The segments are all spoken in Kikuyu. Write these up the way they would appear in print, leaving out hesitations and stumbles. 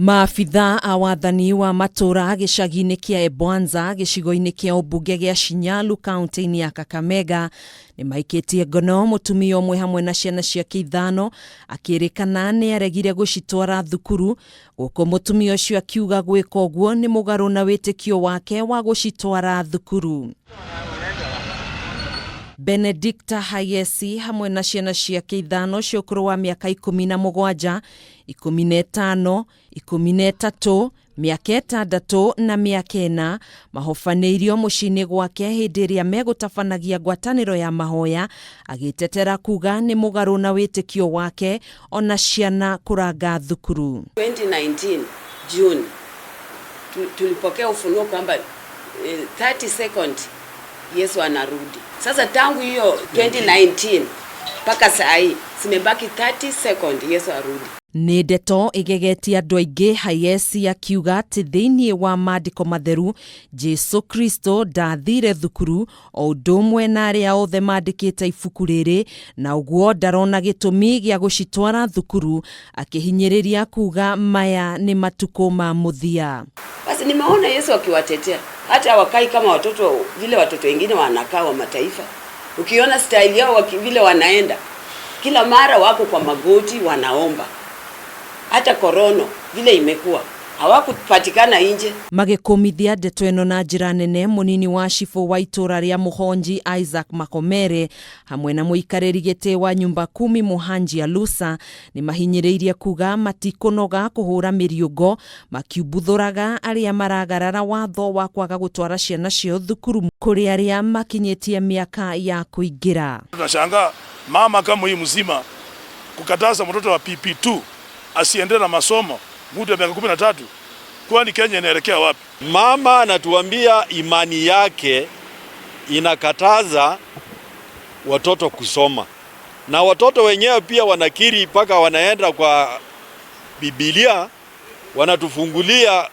Maabitha a wathani wa matũra gĩcagi-inĩ kĩa Ebwanza gĩcigo-inĩ kĩa ũmbunge gĩa Shinyalu kaunti-inĩ ya Kakamega nĩmaikĩtie ngono mũtumia ũmwe hamwe na ciana ciake ithano akĩrĩkana nĩ aregire gũcitwara thukuru gũkũ mũtumia ũcio akiuga gwĩka ũguo nĩ mũgarũ na wĩtĩkio wake wa gũcitwara thukuru. Benedicta Hayesi hamwe na ciana ciake ithano cia ũkũrũ wa mĩaka 17, 15, 13, mĩaka 6 na mĩaka 4 mahobanĩirio mũciĩ-inĩ gwake hĩndĩ ĩrĩa megũtabanagia ngwatanĩro ya mahoya agĩtetera kuga nĩ mũgarũ na wĩtĩkio wake ona ciana kũranga thukuru. 2019 June tulipokea ufunuo kwamba 30 second Yesu anarudi. Sasa tangu hiyo 2019 mpaka saa hii zimebaki 30 second Yesu arudi. Nĩ ndeto ĩgegetie andũ aingĩ Hayesi akiuga atĩ thĩinĩ wa maandĩko matheru Jesu Kristo ndathire thukuru o ũndũ ũmwe na arĩa othe mandĩkĩte ibuku rĩrĩ na ũguo ndarona gĩtũmi gĩa gũcitwara thukuru akĩhinyĩrĩria kuga maya nĩ matukũ ma mũthia. Basi nimeona Yesu akiwatetea hata hawakai kama watoto vile watoto wengine wanakaa wa mataifa. Ukiona style yao vile wanaenda kila mara wako kwa magoti wanaomba. Hata korona vile imekuwa hawakupatikana nje. Magĩkũmithia ndeto ĩno na njĩra nene mũnini wa cibũ wa itũra rĩa Mũhonji Isaac Makomere hamwe na mũikarĩri gĩtĩ wa nyumba kumi Muhanji Alusa nĩ mahinyĩrĩirie kuga matikũnoga kũhũra mĩriũngo makiumbuthũraga arĩa maragarara watho wa kwaga gũtwara ciana ciao thukuru kũrĩ arĩa makinyĩtie mĩaka ya kũingĩra. Tunashangaa mama kama hii mzima kukataza mtoto wa PP2 asiendelee na masomo muda wa miaka 13, kwani Kenya inaelekea wapi? Mama anatuambia imani yake inakataza watoto kusoma, na watoto wenyewe pia wanakiri mpaka wanaenda kwa Biblia wanatufungulia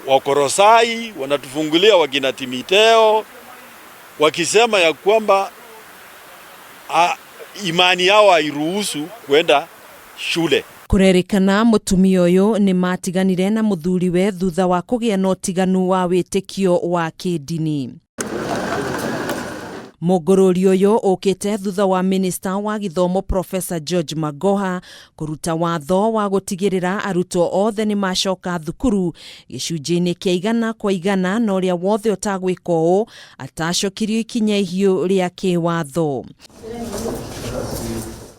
Wakorosai, wanatufungulia wakina Timoteo wakisema ya kwamba imani yao hairuhusu kwenda shule. Kũrerĩkana mũtumia ũyũ nĩ matiganire na mũthuriwe thutha wa kũgĩa na ũtiganu wa wĩtĩkio wa kĩndini. Mũngũrũri ũyũ ũkĩte thutha wa minista wa gĩthomo Professor George Magoha kũruta watho wa gũtigĩrĩra arutwo othe nĩ macoka thukuru gĩcunjĩ-inĩ kĩa 100% na ũrĩa wothe ũtagwĩka ũũ atacokirio ikinya ihiũ rĩa kĩwatho.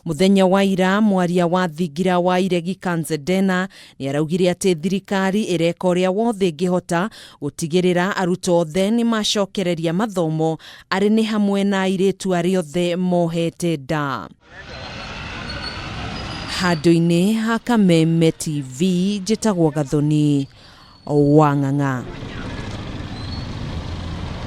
Mũthenya wa ira mwaria wa thingira wa iregi Kanzedena nĩ araugire atĩ thirikari ĩreka ũrĩa wothe ĩngĩhota gũtigĩrĩra arutwo othe nĩ macokereria mathomo arĩ nĩ hamwe na airĩtu arĩa othe mohete nda. Handũ-inĩ ha Kameme TV njĩtagwo Gathoni Wang'ang'a.